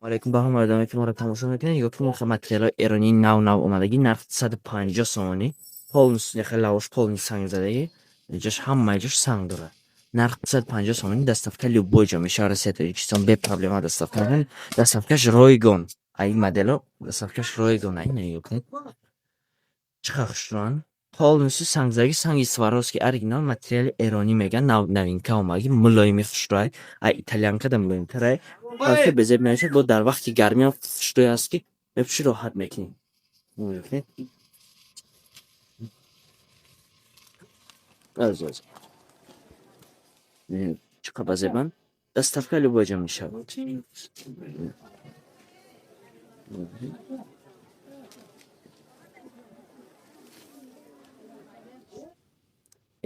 Алейкум ба ҳама одаме, ки моро тамошо мекунед. Нигоҳ кунед, материалҳои эронии нав нав омадагӣ, нарх 250 сомонӣ. Полностью нехе лавош, полный сангзадагӣ, иҷош, ҳама ҷош санг дорад. Нарх 250 сомонӣ, доставка любой ҷо мешавад, Россия, Тоҷикистон без проблема доставка мекунед. Доставкаш ройгон. Ай модело доставкаш ройгон. Ай, нигоҳ кунед, чӣ қадр хушрӯянд. Полностью сангзадагӣ, санги Сваровски оригинал, материали эронӣ меган, нав, новинка омадагӣ, мулоими, хушрӯай. Ай итальянка да мулоимтарай. Вообще безеб намешавад, бо дар вақти гармиам хушрӯй аст, ки мепӯшӣ, роҳат мекунӣ. Нигоҳ кунед. Аз аз. Чӣ қадр безебанд. Доставка любой ҷо мешавад.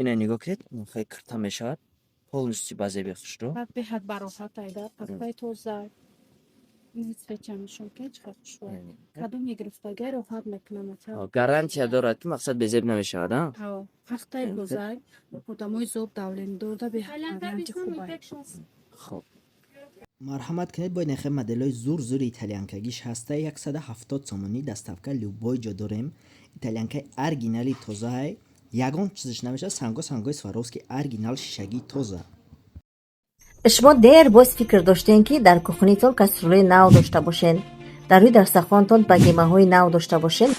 Ина нигоҳ кунед, хеле кирта мешавад. Полностью ба зеби хушрӯ. Беҳад бароҳат айда, пахтаи тоза. Свеча нишон ки чӣ қадр хушрӯ. Кадом гирифтагай, роҳат мекунам. Гарантия дорад, ки мақсад безеб намешавад, а? Пахтаи тоза, одамои зоб давлендорда беҳад варианти хубай. Хоб. Марҳамат кунед, бояд нехе моделҳои зур зури итальянкагиш ҳаста, 170 сомонӣ, доставка любой ҷо дорем. Итальянкаи оригинали тозаай, ягон чизаш намешавад, санго сангои Сваровски оригинал, шишагии тоза. Шумо дер боз фикр доштем, ки дар кухонитон кастрюлаи нав дошта бошен, дар рӯи дастархонтон богемаҳои нав дошта бошен.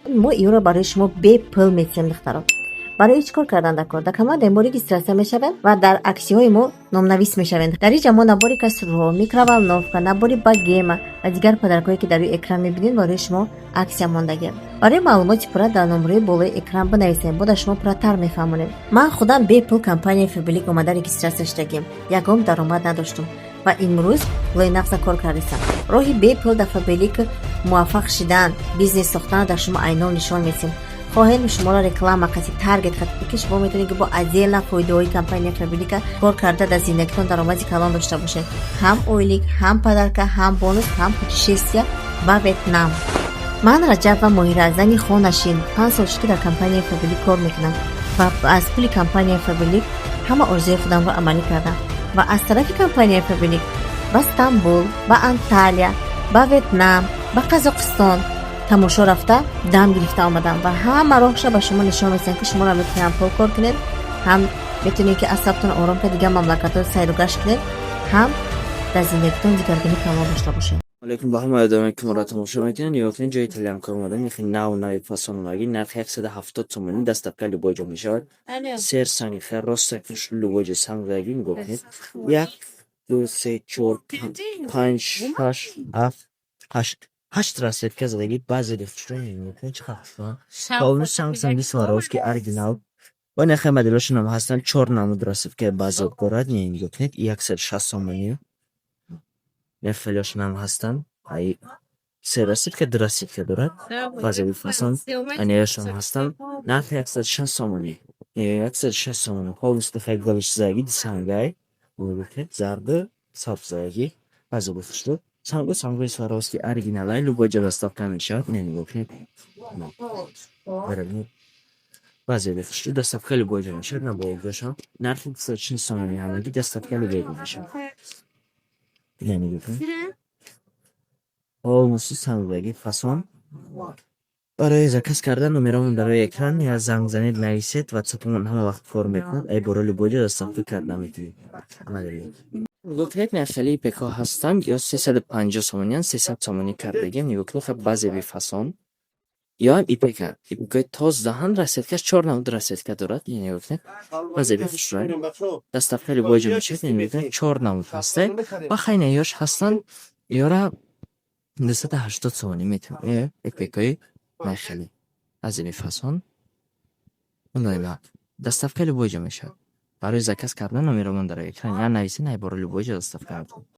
Мо инро барои шумо бепул метиҳем, духтаро. Барои чӣ кор кардан дар кор? Дар командаи мо регистрация мешаванд ва дар аксияҳои мо номнавис мешаванд. Дар ин ҷа мо набори кастрюлҳо, микроволновка, набори богема ва дигар подаркҳое, ки дар рӯи экран мебинед, барои шумо аксия мондагиам. Барои маълумоти пурра дар номерои болои экран бинависем, бо дар шумо пурратар мефаҳмонем. Ман худам бепул компанияи Фаберлик омада регистрация шудагим, ягон даромад надоштум ва имрӯз пулои нақза кор кардистам. Роҳи бепул дар Фаберлик муваффақ шидан, бизнес сохтан дар шумо айнол нишон медиҳем. Хоҳем шуморо реклама қати, таргет қати, ки шумо метавонед, ки бо отдельно фоидаҳои компания Фаберлика кор карда, дар зиндагитон даромади калон дошта бошед: ҳам ойлик, ҳам подарка, ҳам бонус, ҳам путешествия ба Ветнам. Ман Раҷаб ва Моҳира, зани хонашин, 5 сол шуд, ки дар компанияи Фаберлик кор мекунам ва аз пули компанияи Фаберлик ҳама орзуи худамро амалӣ кардам ва аз тарафи компанияи Фаберлик ба Стамбул, ба Анталия, ба Ветнам, ба Қазоқистон тамошо рафта, дам гирифта омадам ва ҳама роҳша ба шумо нишон медиҳам, ки шуморо метавонед ҳам пул кор кунед, ҳам метавонед, ки асабтон ором кунед, дигар мамлакатҳо сайру гашт кунед, ҳам дар зиндагитон дигаргунӣ калон дошта бошед. Алейкум ба ҳама одаме, ки моро тамошо мекунанд. Нигоҳ кунед, ҷои итальянка омадам, яхе нав нави фасон омадагӣ, нарх 170 сомонӣ, доставка любой ҷо мешавад. Сер санги хел роста хуш, любой ҷо сангзадагӣ. Нигоҳ кунед: як, ду, се, чор, панҷ, шаш, ҳафт, ҳашт, ҳашт расцветка задагӣ. Баъзе хушрӯ, нигоҳ кунед, чӣ қадр хушрӯ. Полностью санг санги Сваровски оригинал. Ва нехе моделошонам ҳастанд, чор намуд расцветкаи базоб дорад. Нигоҳ кунед, 160 сомонӣ. Нефелёшонам ҳастанд. Ай се расцветка, ду расцветка дорад. Баъзе фасон анеяшон ҳастанд. Нархи 160 сомонӣ. 160 сомонӣ. Полностью хел галиш задагӣ, дисангай. Нигоҳ кунед, зарду сабз задагӣ. Баъзе хушрӯ. Санго сангои Сваровски оригиналай, любой ҷо доставка мешавад. Нигоҳ кунед. Баъзе хушрӯ, доставка любой ҷо мешавад. На бо нархи 240 сомонӣ ҳамагӣ, доставка любой ҷо мешавад. Нигоҳ кунед. Полностью сангзадагӣ, фасон. Барои заказ кардан номеромон дар рӯи экран, я занг занед, нависед, ватсапамон ҳама вақт кор мекунад. Ай бора любой ҷо доставка карда метавонед. Нигоҳ кунед, хеле ипекҳо ҳастанд, ё 350 сомонианд, 300 сомонӣ кардагим. Нигоҳ кунед, хел базеви фасон. Ё ҳам ипека. Ипекҳои тозаҳанд, расцветкаш чор намуд расцветка дорад. Нигоҳ кунед. Базеви хушрӯй. Доставка любой ҷо мешавад. Нигоҳ кунед, чор намуд ҳаста. Ва хайнаёш ҳастанд. Ёра 280 сомонӣ метавонед. Ипекҳои хеле азими фасон. Мулоима. Доставка любой ҷо мешавад. Барои заказ кардан номеромон дар экран, я нависед, ай бора любой ҷо доставка мекунем.